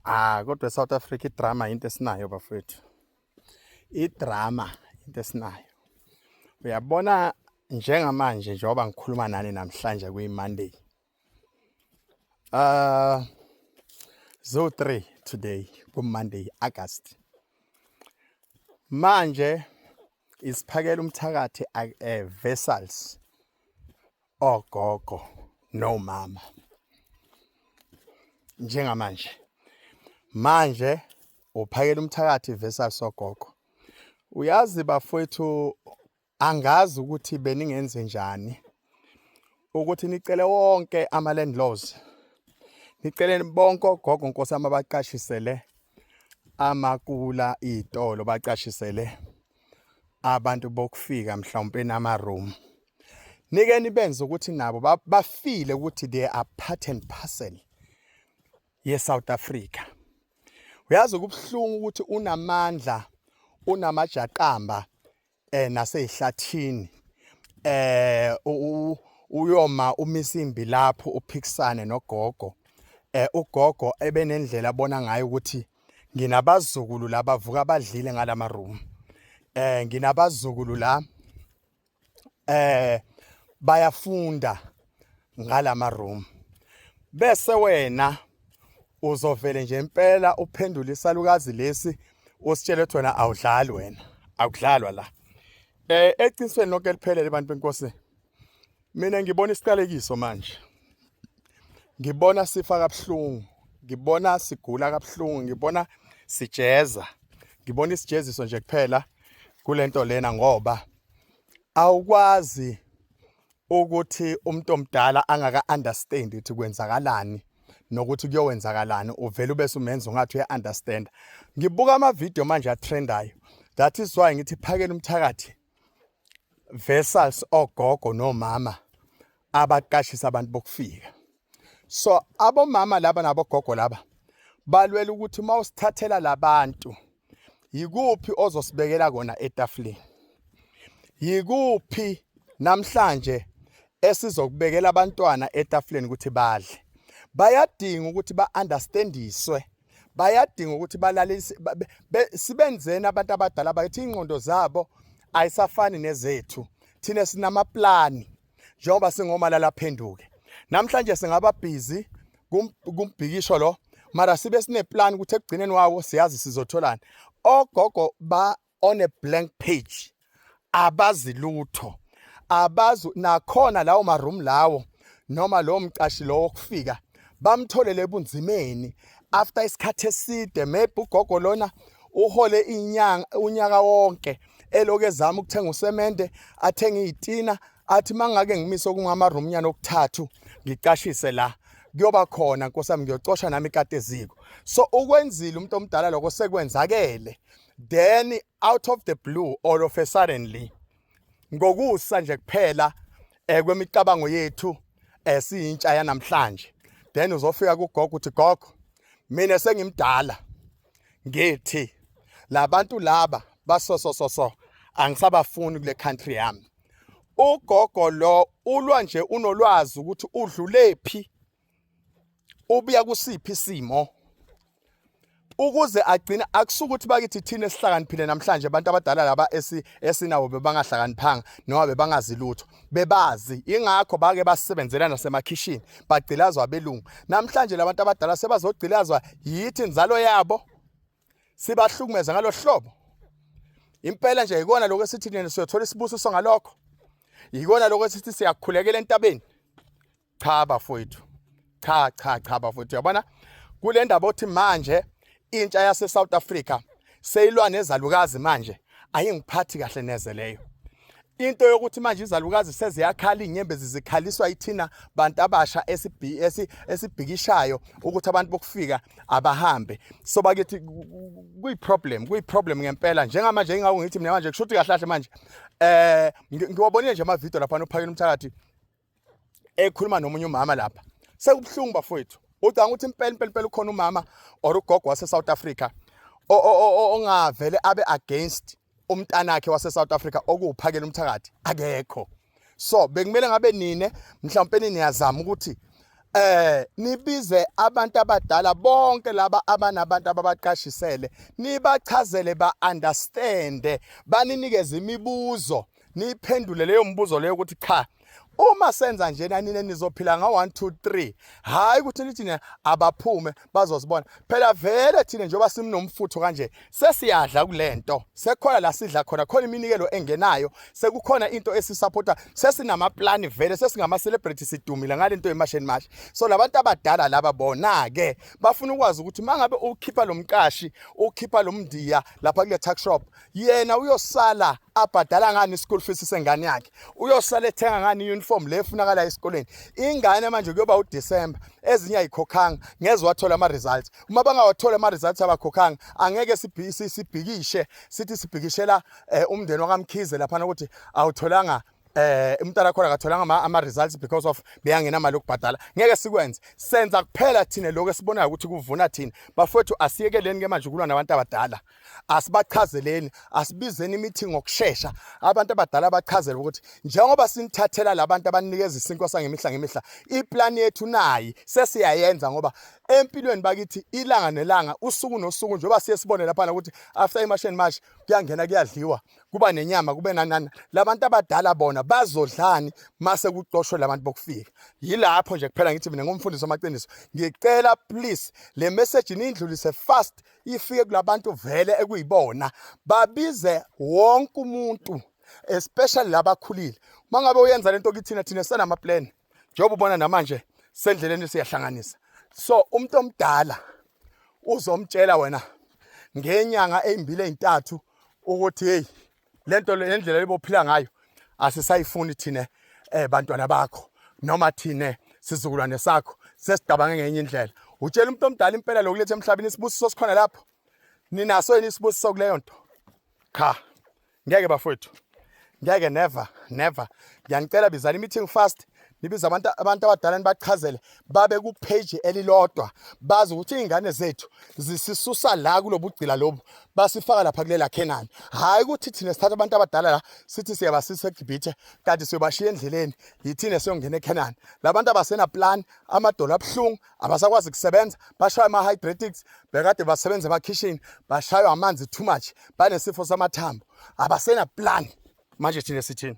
Ah, kodwa eSouth Africa idrama into esinayo bafethu. Idrama into esinayo. Uyabona njengamanje njengoba ngikhuluma nani namhlanje kuyi-Monday. Zo 3 today ku-Monday August. Manje isiphakela umthakathi vessels ogogo nomama njengamanje manje uphakela umthakathi versus ogogo. Uyazi bafowethu, angazi ukuthi beningenze njani ukuthi nicele wonke ama landlords, nicele bonke ogogo nkosi yami abaqashisele amakula iy'tolo, baqashisele abantu bokufika mhlawumpe nama-room, nike nibenze ukuthi nabo bafile ukuthi they are part and parcel ye-South Africa. Uyazi kubuhlungu ukuthi unamandla, unamajaqamba nasezihlathini, uyoma umisimbi lapho uphikisane nogogo, ugogo ebenendlela abona ngayo ukuthi nginabazukulu la bavuka badlile ngalama room, nginabazukulu la bayafunda ngalama room, bese wena uzovele nje impela uphendule isalukazi lesi usitshele ukuthi wena awudlali, wena akudlalwa la. Eqinisweni lonke liphelele bantu benkosi, mina ngibona isiqalekiso manje, ngibona sifa kabuhlungu, ngibona sigula kabuhlungu, ngibona sijeza, ngibona isijeziso nje kuphela kulento lena, ngoba awukwazi ukuthi umuntu omdala angaka understand ukuthi kwenzakalani nokuthi kuyowenzakalani, uvele ube sumenza ungathi uya understand. Ngibuka ama video manje atrendayo, that is why ngithi phakela umthakathi versus ogogo nomama abaqashisa abantu bokufika. So abomama laba nabogogo laba balwela ukuthi uma usithathela labantu, yikuphi ozosibekela kona etafuleni? Yikuphi namhlanje esizokubekela abantwana etafuleni ukuthi badle? Bayadinga ukuthi ba-understandiswe, bayadinga ukuthi balalise, sibenzeni abantu abadala bakithi, ingqondo zabo ayisafani nezethu. Thina sinamaplani njengoba singomalala phenduke. Namhlanje singaba busy kumbhikisho lo, mara sibe sineplan ukuthi ekugcineni wawo siyazi sizotholani. Ogogo ba on a blank page, abazi lutho, abazi nakhona lawo maroom lawo noma lowo mqashi lowo okufika bamtholele ebunzimeni after isikhathi eside. Maybe ugogo lona uhole inyanga unyaka wonke elokhu ezama ukuthenga usemende, athenge izitina, athi mangake ngimise okungama room nyana okuthathu ngicashise la, kuyoba khona nkosi yami, ngiyocosha nami ikati eziko. So ukwenzile umuntu omdala lokho, sekwenzakele, then out of the blue, all of a suddenly, ngokusa nje kuphela kwemicabango yethu esiyintsha yanamhlanje, then uzofika kugogo uthi, "Gogo, mina sengimdala, ngithi labantu laba baso so so so, angisabafuni kule country yami." Ugogo lo ulwa nje unolwazi ukuthi udlulephi, ubuya kusiphi isimo ukuze agcine. Akusuka ukuthi bakithi thina esihlakaniphile namhlanje, abantu abadala laba esinawo bebangahlakaniphanga noma bebangazi lutho. Bebazi, ingakho bake basebenzela nasemakhishini, bagcilazwa abelungu. Namhlanje labantu abadala sebazogcilazwa yithi inzalo yabo, sibahlukumeza ngalohlobo impela nje. Ikona lokho esithi nina siyothola isibusiso ngalokho, yikona lokho esithi siyakhulekela entabeni. Cha bafowethu, cha cha cha bafowethu, uyabona kule ndaba othi manje intsha yase South Africa seyilwa nezalukazi manje, ayingiphathi kahle neze leyo into yokuthi manje izalukazi seziyakhala inyembezi, zikhaliswa ithina bantu abasha esibhikishayo ukuthi abantu bokufika abahambe. So bakithi kuyi problem, kuyi problem ngempela njengamanje. Ingakho ngithi mina manje kusho ukuthi kahle kahle manje ngiwabonile nje ama video lapha nophakela umthakathi ekhuluma nomunye umama lapha. Sekubuhlungu bafowethu. Ucanga ukuthi impela impela impela ukhona umama or ugogo wase South Africa ongavele abe against umntanakhe wase South Africa okuwuphakela umthakathi? Akekho. So bekumele ngabe nine mhlawumbe niyazama ukuthi Nibize abantu abadala bonke laba abanabantu ababaqashisele, nibachazele, ba understand, baninikeze imibuzo, niyiphendule leyo mbuzo leyo ukuthi cha, uma senza njena nina nizophila nga 1 2 3. Hayi ukuthi nithi nina abaphume bazosibona. Phela vele thina njengoba simnomfutho kanje, sesiyadla kulento, sekhona la sidla khona, khona iminikelo engenayo, sekukhona into esisupporta, sesinama plan vele, sesingama celebrity, sidumile ngalento yeMarch and March. So labantu abadala laba bona ke bafuna ukwazi ukuthi mangabe ukhipha lo mqashi, ukhipha lo mndiya lapha kule tuck shop, yena uyosala abhadala ngani school fees sengane yakhe? Uyosala ethenga ngani uniform le efunakala esikoleni ingane? Manje kuyoba uDecember, ezinye ayikhokhanga, ngeze wathola ama results. Uma bangawathola ama results, abakhokhanga, angeke sibhikishe sithi sibhikishela umndeni wakaMkhize lapha ukuthi awutholanga, umntana khona akatholanga ama results because of beyangena imali yokubhadala. Ngeke sikwenze. Senza kuphela thina lokho esibonayo ukuthi kuvuna thina. Bafowethu, asiyekeleni ke manje ukulwa nabantu abadala. Asibachazeleni, asibizeni imeeting ngokushesha, abantu abadala bachazele ukuthi njengoba sinithathela labantu abanikeza isinkwa sangemihla ngemihla, iplan yethu nayi sesiyayenza, ngoba empilweni bakithi ilanga nelanga, usuku nosuku, njengoba siye sibone lapha ukuthi after iMarch and March kuyangena, kuyadliwa, kuba nenyama, kube nanani. Labantu abadala bona bazodlani mase kuxoshwe labantu bokufika? Yilapho nje kuphela ngithi mina ngumfundisi wamaqiniso, ngicela please le message nindlulise fast, ifike kulabantu vele ekuyibona, babize wonke umuntu, especially labakhulile. Mangabe uyenza lento kithina, thina sanama plan, njengoba ubona namanje sendleleni siyahlanganisa. So umuntu omdala uzomtshela wena ngenyanga ezimbili ezintathu ukuthi hey, lento le ndlela lebophila ngayo asisayifuni thina, bantwana bakho noma thine sizukulwane sakho, sesicabange ngenye indlela. Utshela umuntu omdala impela lokuletha emhlabeni isibusiso sikhona lapho. Ninaso yini isibusiso kuleyo nto? Cha, ngeke bafowethu, ngeke, never, never. Ngiyanicela, bizani meeting fast, nibiza abantu abadala, nibachazele, babe ku page elilodwa, bazi ukuthi izingane zethu zisisusa la kulobugcila lobu, basifaka lapha kulela Canaan. Hayi ukuthi thina sithatha abantu abadala la sithi siyabasisa eGibhithe, kanti siyobashiya endleleni, yithina siyongena eCanaan. Labantu abasena plan, amadolo abuhlungu, abasakwazi kusebenza, bashaya ama-hydretics, bekade basebenza emakhishini, bashaywa amanzi too much, banesifo samathambo, abasena plan. Manje thina sithini?